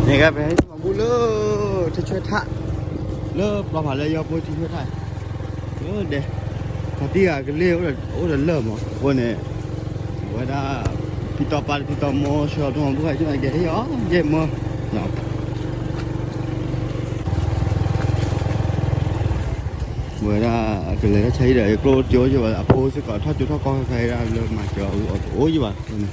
န့ၣ်ဂ့ၤ ပဟဲမၤဘူၣ်လၢ ထံဆွဲထး လၢပျီဖးလဲၢ်ယီၢ်ပိၢ်ထံဆွဲထး လၢဒဲး ဖါတံၢ်ဂၤကလ့ၢ်အိၣ်ဒီးလၢၢ်မး အဃိန့ၣ် အဝဲဒၣ် ဖံတီပၢ်ဖံတီမိၢ် ဆှၢအီၤတမၤဘူၣ်ခါ ကဲဟ့ၣ်အီၤ ယဲၢ်မၢ ဝဲဒၣ် ကလဲၤတၢ်ဆါဟံၣ်ဒီး ကျိၣ်တအိၣ်ယဘၣ် အဖိစ့ၢ်ကီး ထီၣ်ကၠိထီၣ်ကီၢ်ခဲခဲဒၣ်လၢမၤစၢၤအီၤတအိၣ်ယဘၣ်န့ၣ်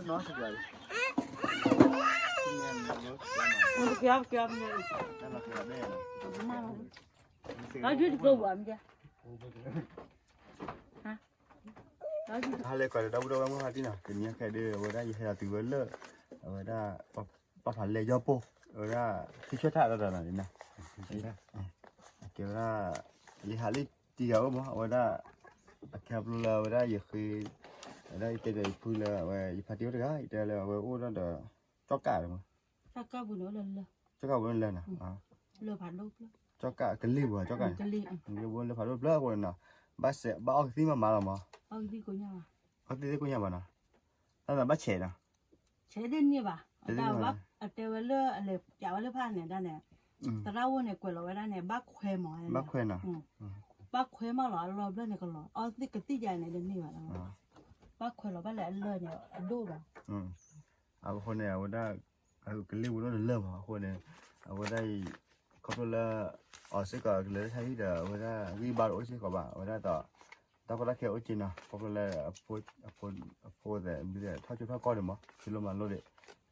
ဟါလဲၤကွၢ်ဒီးဒီပုၢ်ဒီဝဲၢ်မုၣ်ဟါတံၢ်နီၤ တနံၤအံၤခဲအံၤဒီး အဝဲဒၣ်ယဟဲဒီးတုၤဝဲလၢ အဝဲဒၣ် ပှၤဖးလဲၢ်ယီၢ်ပိၢ် အဝဲဒၣ် ထံဆွဲထးဒီးနီၤ ကဲဝဲဒၣ် ယဟးလံတံၤဂၤအိၣ်မး အဝဲဒၣ် အခါဘျီလၢအဝဲဒၣ်ယဃ့ အဝဲဒၣ်ယတဲဒီးယဖုလၢ အဝဲယဖါတံၢ်အိၣ်တဂၤ ယတဲလၢအဝဲအိၣ်ဒီး ကၠီၣ်ကးမး ကၠီၣ်ကးပူၤန့ၣ်လၢ ကၠီၣ်ကးပူၤန့ၣ်လၢနီၤ ကၠီၣ်ကးကလ့ၢ်ပူၤ ကၠီၣ်ကးန့ၣ် ကလ့ၢ်ပူၤလၢဖးဒိၣ်ဖျၢၣ်အဃိန့ၣ်နီၤ ဘၣ်စဲးဘၣ်အီၣ်ကသံၣ်မးမးလီၤမး အီၣ်ကသံၣ်ကိညၣ်ဘၣ် အီၣ်ကသံၣ်သ့ၣ်ကိညၣ်ဘၣ်နီၤ တၢ်သးဘၣ်ဆဲးနီၤ ဆဲးသ့ၣ်န့ၢ်ဘၣ် အတၢ်ဝဲ အတဲဝဲလၢအလဲၤပျးဝဲလၢဖၣ်န့ၣ်ဒၣ်န့ၣ် သရၣ်အိၣ်န့ၣ် ကွဲးလီၤဝဲဒၣ်န့ၣ် ဘၣ်ခွဲမး ဘၣ်ခွဲနီၤ ဘၣ်ခွဲမးလီၤ အလီၢ်ဘျၢၣ်န့ၣ်ကလီၤ အီၣ်ကသံၣ်ကသံၣ်ယါန့ၣ်တန့ၢ်ဘၣ်လီၤ ဘၣ်ခွဲလီၤဘၣ်လဲၤအလၢၢ်န့ၣ် အဒိၣ်ဘၣ် အဃိန့ၣ် အဝဲဒၣ် ကလ့ၢ်ပူၤန့ၣ်တလၢၢ်မး အဃိန့ၣ် အဝဲဒၣ်အံၤ ခီဖျိလၢ အီၤစ့ၢ်ကီးကလဲၤတၢ်ဆါဟံၣ်ဒီး အဝဲဒၣ်ဂံၢ်ဘါတအိၣ်စ့ၢ်ကီးဘၣ် အဝဲဒၣ်ဒီး တၢ်ကီတၢ်ခဲအိၣ်က့ၤနီၤ ခီဖျိလၢ အဖိသဲး ထီၣ်ကၠိထီၣ်ကီၢ်န့ၣ်မး ဖံးလိမၤလိဒံး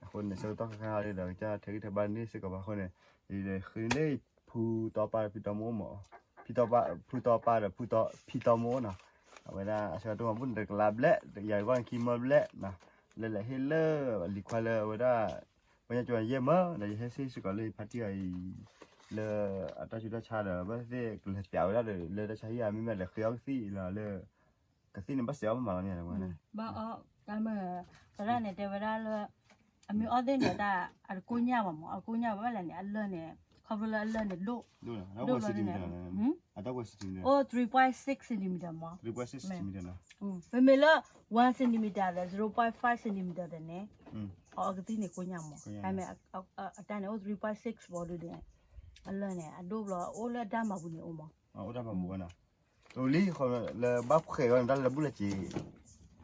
အဃိန့ၣ် ဆၢကတီၢ်ခဲခါလံဒီး ကစၢ်ထဲဂံၢ်ထဲဘါန့ၣ်စ့ၢ်ကီးဘၣ်အဃိန့ၣ် ယဃ့လၢ ဖုတီပၢ်ဒီးဖံတီမိၢ်မး ဖံတီပၢ်ဒီးဖံတီမိၢ်နီၤ အဝဲဒၣ်အဆၢကတီၢ်မၤဘူၣ်န့ၣ် တကလးဘျဲၣ် ယၤကီၢ်န့ၣ်ခံမၢဘျဲၣ်နီၤ လဲၤလဲၤဟ့ၣ်လၢ လံၤခွါလၢအဝဲဒၣ် ပှၤညါကၠီယဲၢ်မၢ ဒီးယဟဲစ့ၢ်ကီးလၢယဖါတံၢ်အံၤ လၢအတၢ်ဆူးတၢ်ဆါဒီး ဘၣ်သ့ၣ်ကလဲၤပျးဝဲဒၣ်ဒီး လၢတၢ်ဆါဟံၣ်အမ့ၢ်မ့ၢ်လဲၤဃ့အီၣ်ကသံၣ်လီၤလၢ ကသံၣ်န့ၣ်ဘၣ်စဲးအီၣ်မးလီၤန့ၣ် ဘၣ်အီၣ် တၢ်မ့ၢ် သရၣ်န့ၣ်တဲဝဲဒၣ်လၢ အမ့ၢ်အီၣ်သ့ၣ်န့ၣ် တၢ်အတကိညၣ်ဘၣ်မး အတကိညၣ်ဘၣ်ဘၣ်လဲၣ်န့ၣ် အလၢၢ်န့ၣ် ခီဖျိလၢအလၢၢ်န့ၣ်ဒိၣ် ဒိၣ်လီၤ အိၣ် three point six centimeter မး မ့မ့ၢ်လၢ one centimeter ဒီး zero point five centimeter ဒီးန့ၣ် အီၣ်ကသံၣ်န့ၣ်ကိညၣ်မး တၢ်မ့ၢ် အတၢ်န့ၣ်အိၣ် three point six ဘၣ်ဒီးန့ၣ် အလၢၢ်န့ၣ် အဒိၣ်ဘျီ အိၣ်လၢတၢ်မၤပူၤန့ၣ်အိၣ်မး အိၣ်တၢ်မၤပူၤဝဲနီၤ တအိၣ်လံ လၢဘၣ်ဖှဲးဝဲန့ၣ် တၢ်လၢဘူၣ်လၢစ့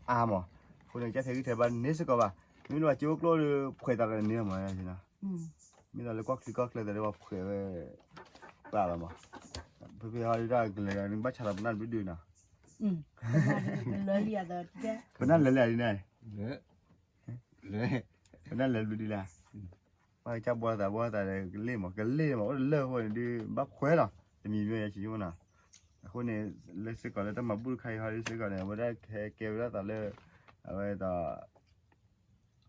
အါမး အဃိန့ၣ် ကစၢ်ထဲဂံၢ်ထဲဘါန့ၣ်စ့ၢ်ကီးဘၣ် မ့မ့ၢ်လၢပှၤစ့အိၣ်ကျိၣ်ဒီး ဖှဲးသးဒီးန့ၣ်မး မ့ၢ်သိးလၢကီၢ်ချံကီၢ်ချၢသးဒီးပှၤဖှဲးဝဲ ပာ်လီၤမး ဖဲဖဲဟီဒုတၢ်ကလဲၤန့ၣ် ဘၣ်ဆၣ်ဒီးပနၢ်တဘျုးဒုနီၤ ပနၢ်လၢလံအသး ပနၢ်လၢလံအဒုန့ၣ် ပနၢ်လၢဘျုးဒုလၢ ပှၤကစၢ်ဘှီသးဘှီသးဒီးကလ့ၢ်မး ကလ့ၢ်မး အိၣ်တလၢၢ်အဃိန့ၣ်ဒုး ဘၣ်ခွဲးလီၤ တမံၤမံၤယၤဆံးမးနီၤ အဃိန့ၣ် လၢစ့ၢ်ကီးလၢတၢ်မၤဘူၣ်တခါအံၤဟီဒုစ့ၢ်ကီးန့ၣ် အဝဲဒၣ်ကဲဝဲဒၣ်သးလၢ အဝဲဒၣ်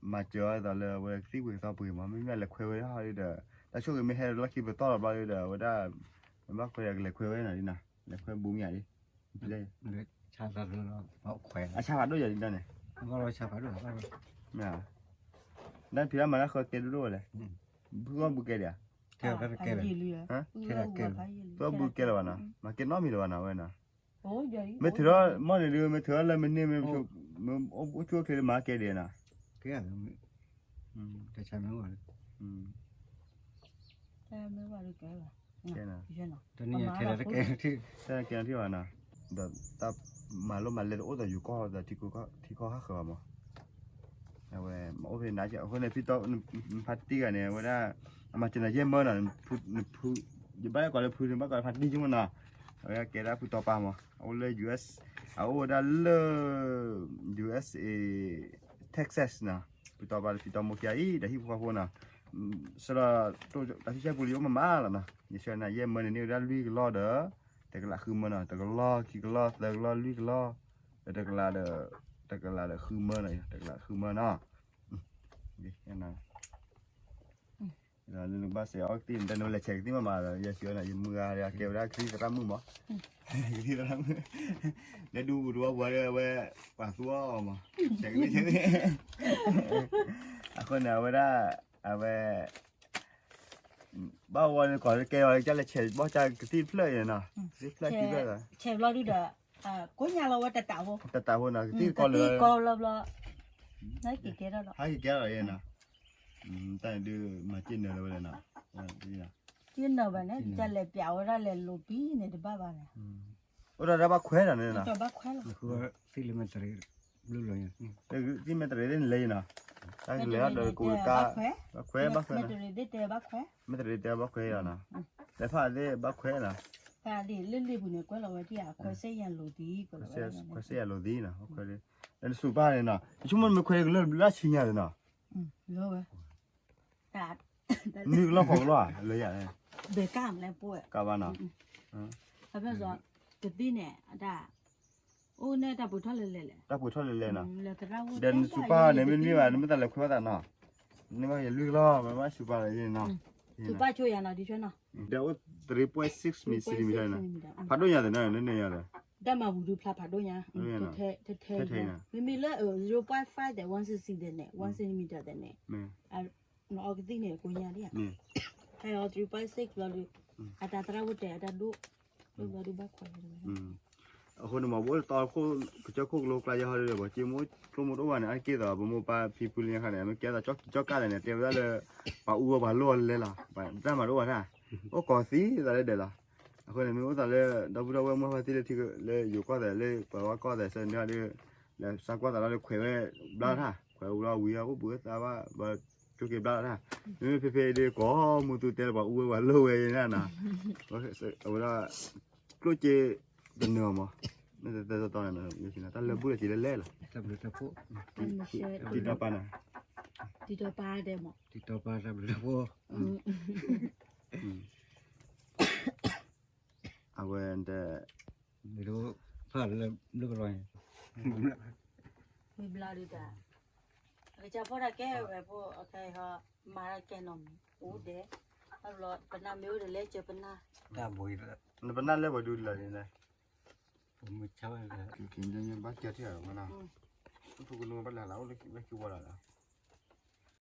မၤစၢၤအီၤဒ်သိးလၢအဝဲကသံၣ်ပှ့ၤကသီပှ့ၤမး မ့မ့ၢ်လဲၤခွဲးဝဲဟီဒုဒီး တၢ်ဆိၣ်ဂ့ၤမ့ၢ်ဟဲလီၢ်ခံပတီၢ်လီၤဘျီဒုဒီး အဝဲဒၣ် ဘၣ်ခွဲးဒီးကလဲၤခွဲးဝဲနီၤဒ်နီၤ လဲၤခွဲးဘူးမ့ၢ်ဧါဒ် ဆါသးဒိၣ်လီၤ ဘၣ်ခွဲးလီၤ အဆါဖးဒိၣ်ယၤဒ်နီၤန့ၣ် ဘၣ်ဆါဖးဒိၣ် မ့ၢ်ဧါ ဒ်ဖံးလၢမၤတၢ်ဃၢကဲဒိၣ်ဒိၣ်ဝဲလဲၣ် ဖုဂီၢ်ဘူးကဲဒံးဧါ ထဲကဲလၢ ဖုဂီၢ်ဘူးကဲလၢၤဘၣ်နီၤ မၤကဲနီတမံၤလၢၤဘၣ်နီၤဝဲနီၤ မ့ၢ်ထုးထီၣ်မီၢ်န့ၣ်ဒုး မ့ၢ်ထုးထီၣ်လၢမ့ၢ်န့ၢ်မ့ၢ် အိၣ်ဆူၣ်အိၣ်ချ့လၢမၤကဲဒံးနီၤ ကဲ တၢ်ဆါမ့ၢ်ဝဲ တၢ်မ့ၢ်ဝဲကဲဘၣ် တနံၤထဲလၢတကဲထံၣ် တၢ်ကဲထံၣ်ဘၣ်နီၤ ဒီးတၢ်မၤလိမၤလဲတအိၣ်ဒီးယူၤကီၢ်ဒီးထံကီၢ်ဟးဃၢၤဘၣ်မး အဝဲ မၤအိၣ်ဖဲနၤအဃိန့ၣ် ဖံတီ ဖါတံၢ်ဂၤန့ၣ် အဝဲဒၣ် အမၤစၢၤနၤယဲၢ်မၢနီၤ နဖု ယဘၣ်ကိးလၢဖု နဘၣ်ကိးလၢဖါတံၢ်ကမ့ၢ်နီၤ အဝဲဒၣ်ကဲဒၣ်ဖုတီပၢ်မး အအိၣ်လၢ US အအိၣ်ဝဲဒၣ်လၢ USA Texas နီၤ ဖုတီပၢ်ဖံတီမိၢ်ခံဂၤအံၤ ဒီးဟံၣ်ဖိဃီဖိနီၤ ဆၢဒီး တၢ်ဆံဆဲပူၤလံအိၣ်မးမးလီၤနီၤ ယဆၢနၤယဲၢ်မၢန့ၣ်န့ၢ်ဝဲဒၣ်လွံၢ်ကလီၢ်ဒီး တကလးဃုမၢနီၤ တကလီၢ် ခံကလီၢ် သၢကလီၢ် လွံၢ်ကလီၢ် ဒီးတကလးဒီး တကလးဒီးဃုမၢနီၤ လၢနကဘၣ်စဲးအီၣ်ကသံၣ်န့ၣ် တၢ်နလဲၤဆဲးကသံၣ်မးမးဒီး ယဲစံးအီၤန့ၣ် ယမုၢ်ဂၤဒီး ကဲဝဲဒၣ်ကသံၣ်သရၣ်မုၣ်မး ကသံၣ်သရၣ်မုၣ် လၢဒူပူၤတဝီပူၤဒီး အဝဲ ပှၤသူအီၤမး ဆဲးကသံၣ်ဆဲးကသံၣ် အဃိန့ၣ် အဝဲဒၣ် အဝဲ တၢ် ဘၣ်ဝဲန့ၣ်ကီးကဲအီၤ ကလဲၤဆဲးဘီၣ်ကသံၣ်တဖျၢၣ်အံၤနီၤ, ကသံၣ်တဖျၢၣ်ခံဖျၢၣ်, ဆဲးဘျီဒုဒီး ကိညါလီၤဝဲတတးဖိ, တတးဖိနီၤ, ကသံၣ်တကီလၢၤ, ဟဲက့ၤကဲထီၣ်လီၤ, ဟဲက့ၤကဲထီၣ်လီၤအံၤနီၤ, တၢ်ဒုးမၤစ့ၢ်နၢၤလၢဝဲလဲၣ်နီၤ, စ့ၢ်နၢၤဘၣ်န့ၣ် ကလဲၤပျးဝဲဒၣ်လဲၤလိာ်ပံၤန့ၣ်တဘၣ်ဘၣ်န့ၣ်, အိၣ်ဒီးတၢ်ဘၣ်ခွဲးဒီးန့ၣ်နီၤ, သံၣ်လၢမဲာ်တရံး သံၣ်မဲာ်တရံးသ့ၣ်န့ၣ်လဲၤအံၤနီၤ, တၢ်ကလဲၤထီၣ်ဒီးကဝဲၤကါ, ဘၣ်ခွဲး ဘၣ်ခွဲးနီၤ, မဲာ်တရံးတဲဘၣ်ခွဲးအံၤနီၤ, လဲၤဖးသ့ၣ်ဘၣ်ခွဲးနီၤ, လၢလံာ်ပူၤန့ၣ် ကွဲးလီၤဝဲဒ်ဧါ ခွဲးစ့ၢ်ယၤလိာ်သံ, ခွဲးစ့ၢ်ယၤလိာ်သံနီၤ, ခွဲး, နစူးပၢ်န့ၣ်နီၤ, ယဆိကမိၣ်နမ့ၢ်ခွဲးကလၢာ်ဘျါဆံညါသ့ၣ်နီၤ, နုာ်ကလီၢ်ဖီကလီၢ်ဧါ, လၢယၤ, ဘဲကၣ်မလဲၣ်ပှဲၤ, ကၣ်ဘၣ်နီၤ, အဖျၢၣ်စီၤ, ကသံၣ်န့ၣ် အတၢ် အိၣ်န့ၣ်တၢ်ပှ့ၤထီၣ်လဲၤလဲၤလဲၣ်, တၢ်ပှ့ၤထီၣ်လဲၤလဲၤနီၤ, ဒီးနစူးပၢ်န့ၣ်မ့ၢ်န့ၢ်ဘၣ် နမ့ၢ်သးလဲၤခွဲးဘၣ်သးနီၤ, န့ၢ်ဘၣ်ယလွံၢ်ကလီၢ် မ့ၢ်ဘၣ်စူးပၢ်လီၤနီၤ, စူးပၢ်ဆိယၤနီၤ ဒ်ဆွဲနီၤ, ဒီးအိၣ် three point six centimeter နီၤ, ဖးဒိၣ်ညါသ့ၣ်နီၤ နန့ၢ်ညါဒီး, တၢ်မၤပူၤဒုဖျါဖးဒိၣ်ညါ, ထဲထဲ, မ့မ့ၢ်လၢ zero point five ဒီး one centimeter ဒီးန့ၣ်, အီကသံၣ်န့ၣ် ကိညါဒ်ဧါ, ဟဲအီ three point six ဘျီဒု, အတၢ်သရၣ်ဝဲတဲအတၢ်ဒိၣ်, ဒိၣ်ဘျီဒုဘၣ်ခွဲး အဃိန့ၣ်မ့ၢ် ပအိၣ်လၢတီခိၣ် ကစၢၢ်ခိၣ်ကလိကျါယဟီဒီး ပှၤစ့မ့ၢ်အိၣ်ကျိၣ်မ့ၢ်တအိၣ်ဘၣ်န့ၣ် အါတက့ၢ်သိး ပမိၢ်ပၢ်ဖံဖုလၢညါခါန့ၣ် မ့ၢ်ကဲသိးကၠီၣ်ကးလဲၣ်န့ၣ် တဲဝဲဒၣ်လၢ ပှၤအူဝဲပှၤလိၣ်အီၤလဲၤလီၤ တၢ်မၤတအိၣ်ဘၣ်တၢ် အိၣ်ကိးသံသးလၢဒဲးလီၤ. အဃိန့ၣ် မ့ၢ်အိၣ်သးလၢ ဒီပုၢ်ဒီဝဲၢ်မုၢ်ဟါသံလၢထံလၢယိၤကီၢ်သဲးလၢပှၤဝါကီၢ်သဲးဆၢန့ၣ်ဒီး လဲၤစါကွၢ်သးဒီးခွဲးဝဲဘျါထါ ခွဲးဝဲဝံၤအီၤအိၣ်ဘှံးသးဘၣ် ဘၣ်ကၠိက့ၤဘျါထါ မ့မ့ၢ်ဖဲဖဲဒီးကိးမုၢ်သူတဲလၢပှၤအူဝဲပှၤလိၣ်ဝဲန့ၣ်နီၤ အဝဲဒၣ် ကျိၣ်စ့တနၢၤမး တၢ်လၢဘူၣ်လၢစံးလၢလဲၣ်လီၤ တၢ်ဘျုးတၢ်ဖှိၣ် တံၤတီပၤန့ၣ် တံၤတီပၤဒဲးမး တံၤတီပၤတၢ်ဘျုးတၢ်ဖှိၣ် အဝဲတ မ့ၢ်ဒိဖၣ်လၢဘျုးကလီၤန့ၣ် မ့ၢ်ဘျါဒုးတၢ် အကစၢ်ဖီၣ်တၢ်ကဲဝဲဖိအခဲအံၤ မၤတၢ်ကဲနီၤမး အိၣ်ဒဲး အဘျီပနၢ်မ့ၢ်အိၣ်ဒီးလဲၤစၢၤပနၢ် တၢ်ဘိ ပနၢ်လဲၤဝဲဒုးလၢာ်န့ၣ် ပမုၢ်ဆါဝဲလၢ က့ၤက့ၤဘၣ်ကဲထီၣ်ဝဲနီၤ ဖိကနူဘၣ်လၢ်လၢ်အိၣ်လၢခံဝီလီၤ